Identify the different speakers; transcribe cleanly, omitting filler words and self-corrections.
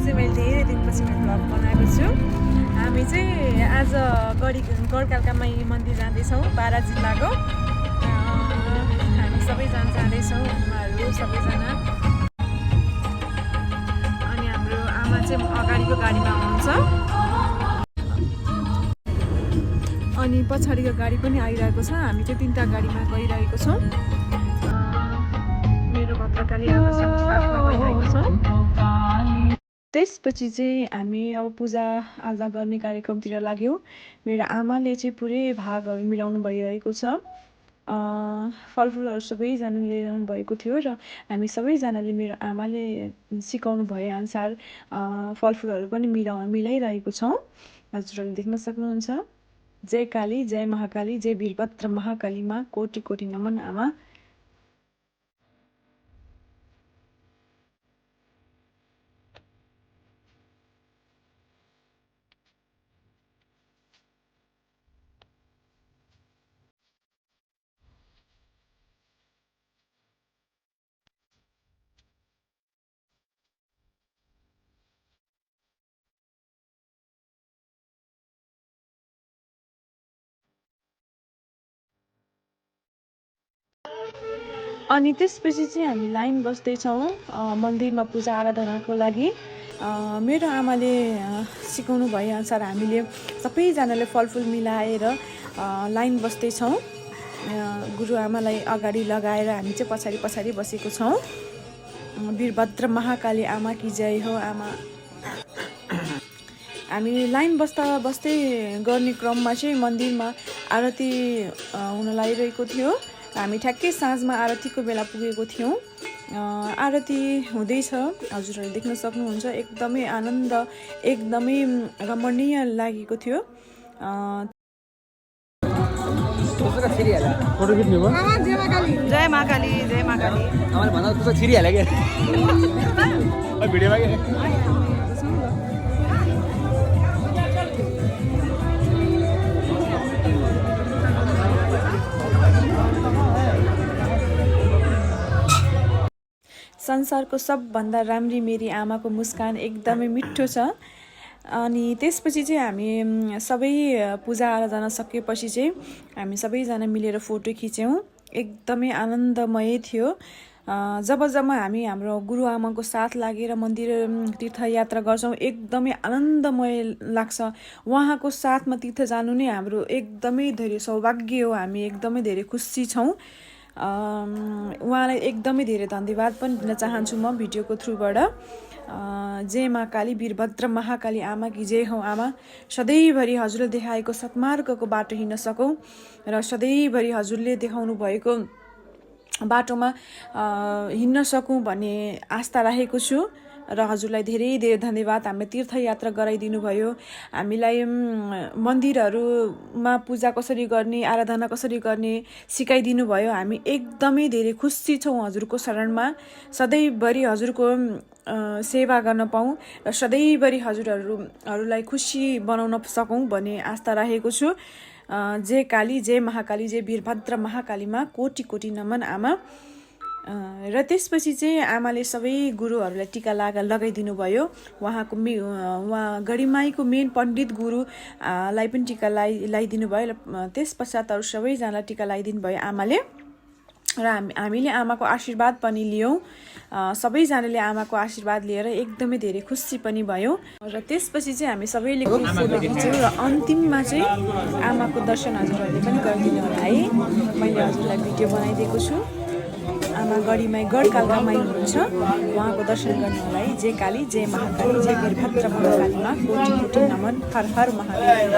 Speaker 1: चाहिँ मैले धेरै दिनपछि भ्लग बनाएको छु। हामी चाहिँ आज गढकालका माई मन्दिर जाँदैछौँ, बारा जिल्लाको। हामी सबैजना जाँदैछौँ, उहाँहरू सबैजना। अनि हाम्रो आमा चाहिँ अगाडिको गाडीमा हुनुहुन्छ अनि पछाडिको गाडी पनि आइरहेको छ। हामी चाहिँ 3टा गाडीमा गइरहेको छौँ। मेरो भद्रकाली आमा चाहिँ साथमा गइरहेको छ। त्यसपछि चाहिँ हामी अब पूजा आजा गर्ने कार्यक्रमतिर लाग्यौँ। मेरो आमाले चाहिँ पुरै भागहरू मिलाउनु भइरहेको छ। फलफुलहरू सबैजनाले लिएर आउनु भएको थियो र हामी सबैजनाले मेरो आमाले सिकाउनु भएअनुसार फलफुलहरू पनि मिलाइरहेको छौँ। हजुरहरूले देख्न सक्नुहुन्छ। जय काली, जय महाकाली, जय वीरभद्र महाकालीमा कोटि कोटि नमन आमा। अनि त्यसपछि चाहिँ हामी लाइन बस्दैछौँ मन्दिरमा पूजा आराधनाको लागि। मेरो आमाले सिकाउनु भएअनुसार हामीले सबैजनाले फलफुल मिलाएर लाइन बस्दैछौँ। गुरुआमालाई अगाडि लगाएर हामी चाहिँ पछाडि पछाडि बसेको छौँ। वीरभद्र महाकाली आमा कि जय हो आमा। हामी लाइन बस्दै गर्ने क्रममा चाहिँ मन्दिरमा आरती हुन लागिरहेको थियो। हामी ठ्याक्कै साँझमा आरतीको बेला पुगेको थियौँ। आरती हुँदैछ, हजुरहरूले देख्न सक्नुहुन्छ। एकदमै आनन्द, एकदमै रमणीय लागेको थियो।
Speaker 2: जय महाकाली, जय महाकाली।
Speaker 1: संसारको सबभन्दा राम्री मेरी आमाको मुस्कान एकदमै मिठो छ। अनि त्यसपछि चाहिँ हामी सबै पूजा आराधना सकेपछि चाहिँ हामी सबैजना मिलेर फोटो खिच्यौँ। एकदमै आनन्दमय थियो। जब हामी हाम्रो गुरुआमाको साथ लागेर मन्दिर तीर्थयात्रा गर्छौँ, एकदमै आनन्दमय लाग्छ। उहाँको साथमा तीर्थ जानु नै हाम्रो एकदमै धेरै सौभाग्य हो। हामी एकदमै धेरै खुसी छौँ। उहाँलाई एकदमै धेरै धन्यवाद पनि दिन चाहन्छु म भिडियोको थ्रुबाट। जय महाकाली, वीरभद्र महाकाली आमा कि जय हो आमा। सधैँभरि हजुरले देखाएको सत्मार्गको बाटो हिँड्न सकौँ र सधैँभरि हजुरले देखाउनु भएको बाटोमा हिँड्न सकौँ भन्ने आस्था राखेको छु र हजुरलाई धेरै धेरै धन्यवाद। हामीले तीर्थयात्रा गराइदिनु भयो, हामीलाई मन्दिरहरूमा पूजा कसरी गर्ने, आराधना कसरी गर्ने सिकाइदिनु भयो। हामी एकदमै धेरै खुसी छौँ हजुरको शरणमा। सधैँभरि हजुरको सेवा गर्न पाऊँ र सधैँभरि हजुरहरूलाई खुसी बनाउन सकौँ भन्ने आस्था राखेको छु। जय काली, जय महाकाली, जय वीरभद्र महाकालीमा कोटि कोटि नमन आमा। र त्यसपछि चाहिँ आमाले सबै गुरुहरूलाई टिका लगाइदिनु भयो। उहाँ गढीमाईको मेन पण्डित गुरुलाई पनि टिका लगाइदिनु भयो। त्यस पश्चात अरू सबैजनालाई टिका लगाइदिनु भयो आमाले। र हामीले आमाको आशीर्वाद पनि लियौँ। सबैजनाले आमाको आशीर्वाद लिएर एकदमै धेरै खुसी पनि भयौँ। र त्यसपछि चाहिँ हामी सबैले फोटो खिच्यौँ र अन्तिममा चाहिँ आमाको दर्शन हजुरहरूले पनि गरिदिनु होला है। मैले हजुरलाई भिडियो बनाइदिएको छु। आमा गढकालका माई हुनुहुन्छ, उहाँको दर्शन गर्नु होला है। जय काली, जय महाकाली, जय वीरभद्र महाकालीमा कोटि कोटि नमन। हर हर महादेव।